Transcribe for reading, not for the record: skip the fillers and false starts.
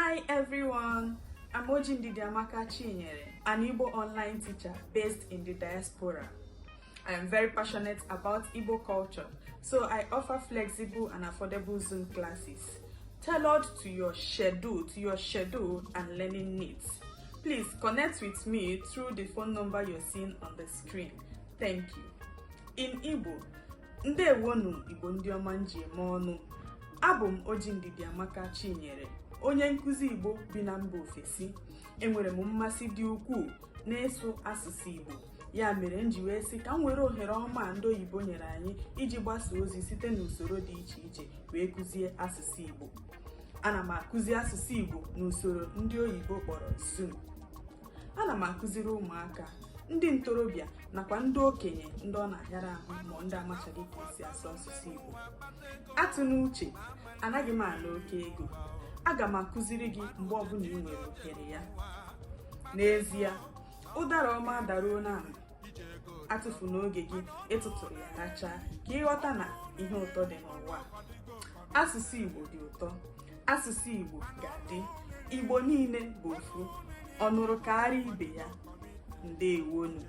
Hi everyone, I'm Ojindidiamaka Chinyere, an Igbo online teacher based in the diaspora. I am very passionate about Igbo culture, so I offer flexible and affordable Zoom classes tailored to your schedule and learning needs. Please connect with me through the phone number you're seeing on the screen. Thank you. In Igbo, ndewonu Igbo ndị ọma nji eme ọnụ. Abụ m Ojindidiamaka Chinyere, onye nkuzi Igbo bi na mba ofesi. Enwere m mmasị dị ukwuu n'ịsụ asụsụ Igbo. Ya mere m ji wee sị ka m were ohere ọma ndị oyibo nyere anyị iji gbasa ozi site n'usoro dị iche iche wee kụzie asụsụ Igbo. Ana m akụzi asụsụ Igbo n'usoro ndị oyibo kpọrọ Zoom. Ana m akụziri ụmụaka, ndị ntorobịa nakwa ndị okenye ndị ọ na-ahịara ahụ ma ndị amachaghị ka esi asụ asụsụ Igbo. Atụ n'uche, anaghị m ala oke ego. Aga m akụziri gị mgbe ọbụla ị nwere ohere ya. N'ezie, ụdara ọma daruo n'ala, atụfu n'oge gị ịtụtụrụ ya rachaa ka ịghọta na ihe ụtọ dị n'ụwa. Asụsụ Igbo dị ụtọ, asụsụ Igbo ga-adị, Igbo niile bụ ofu, ọ nụrụ karịa ibe ya. Ndewonu.